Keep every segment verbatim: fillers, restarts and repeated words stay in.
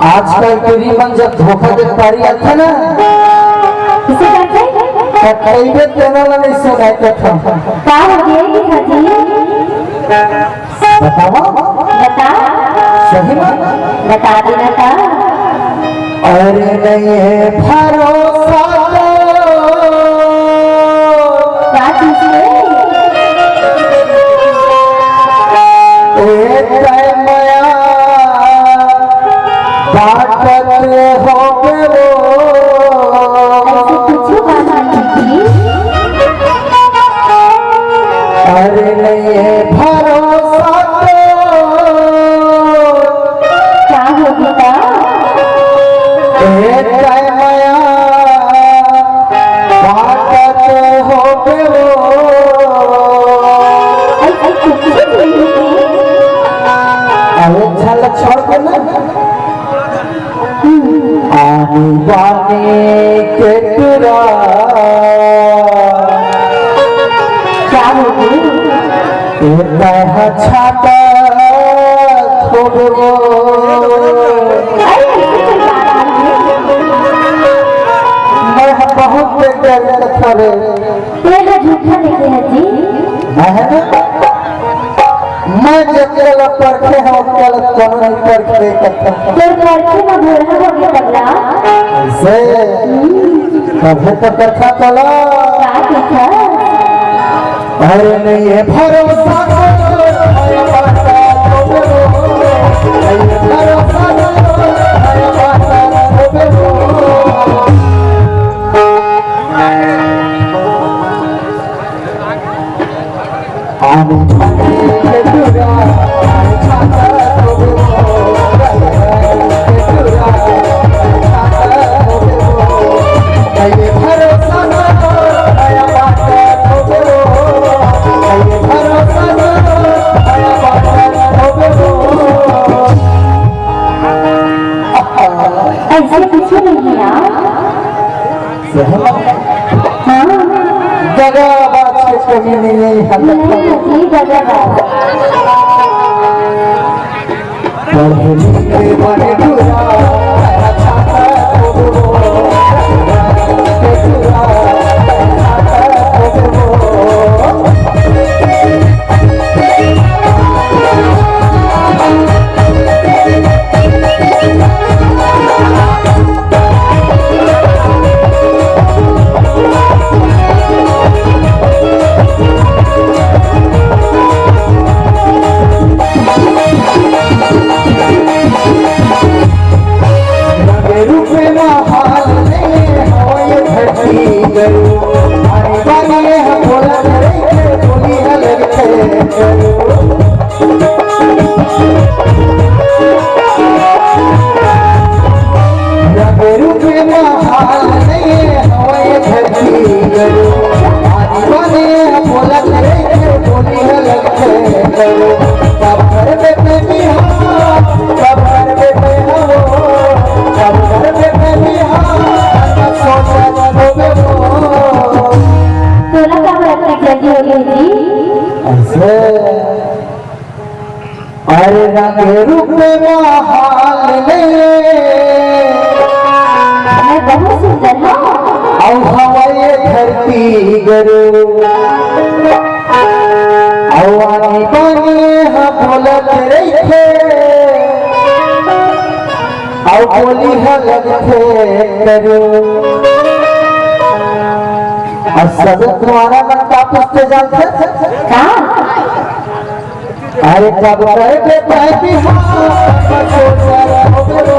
आजकल टूरी मन जब धोखा दे पारी आथे ना, किसे कहथे? त कहिबे तेना ला नहीं सुनाय कथन। का हो गे जीजा जी? बतावा। बता। सही में? बता दे ना का। अरे नहीं है भरोसा तो का चीज है? ए तय मया बाटत होबे वो। ऐसे कुछ बात नहीं थी। अरे नहीं है भरोसा तो। क्या हो गया? ए तय मया बाटत होबे वो। ऐसे कुछ नहीं थी। अरे चल छोड़ के ना। आनी बानी के टूरा। क्या हो गया? ए तय छाता थोबो। अरे, ऐसे कोई बात नहीं है। मैं बहुत बेकार करता रे। तेरा झूठा लेके है जी। मैं है ना? मैं जेकर ला परखे हंव, ओकर ला कोनो नहीं परखे कथन। तोर परखे म बूढ़ा हो गे पगला। ऐसे? हम्म। तभे तो कथा तोला। का कथा? अरे नहीं है भरोसा तो, अरे बात तो बोलो। नहीं है भरोसा तो, अरे बात तो बोलो। ऐसे कुछ नहीं है यार। हाँ। दगाबाज के कमी नहीं है। नहीं जी, दगाबाज। पढ़े लिखे बड़े बुरा, अच्छा तोला का बात की जल्दी हो गई जी? ऐसे। अरे रंग रूप में हाल नहीं। मैं बहुत सुंदर हूँ। अउ हवय धरती गरु। अउ आनी बानी ह बोलत रहिथे। अउ बोली ह लगथे करू। अउ सब कुंवारा मन का पूछथे जानथे? का? अरे कब करबे तैं बिहाव, कब सोचत होबे वो?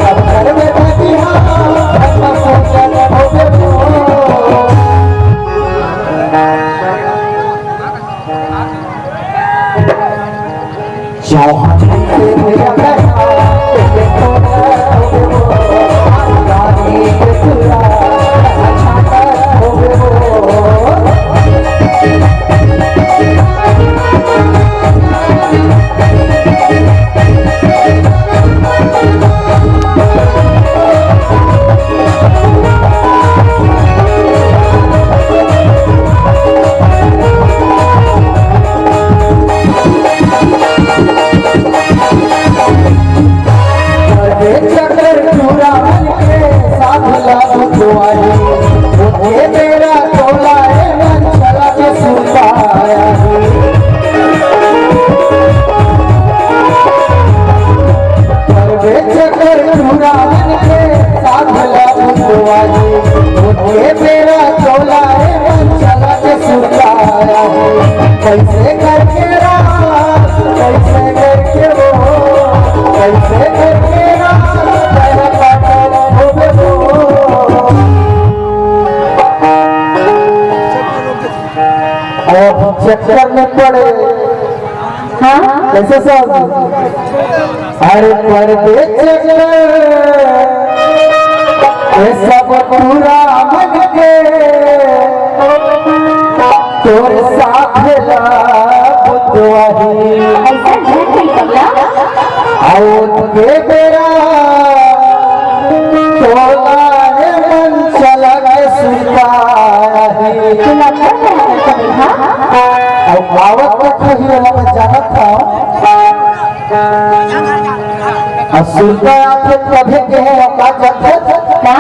कब करबे तैं बिहाव, कब सोचत होबे वो? चौहान से मेरा पैसा, तेरे को साधला बुधवारी, ओके मेरा टोला रे मन चला के सुताया। परवे चक्कर पूरा मन के साधला बुधवारी, ओके मेरा टोला रे मन चला के सुताया। कैसे करके रात, कैसे करके वो, कैसे करके रात, तेरा काटा होवे वो। अब चक्कर में पड़े। हाँ? कैसे सब? अरे परवे चक्कर, ये सब पूरा मन के तोर साथ ला बुतवाही। ऐसा झूठ नहीं पगला। आउत के बेरा टोला रे मन चला के सुताही। तू लफड़ा करा करता है, हाँ? अब आवत के खही वाला मैं जानत था। और सुनता आप कभी कहे औकात जाते। का?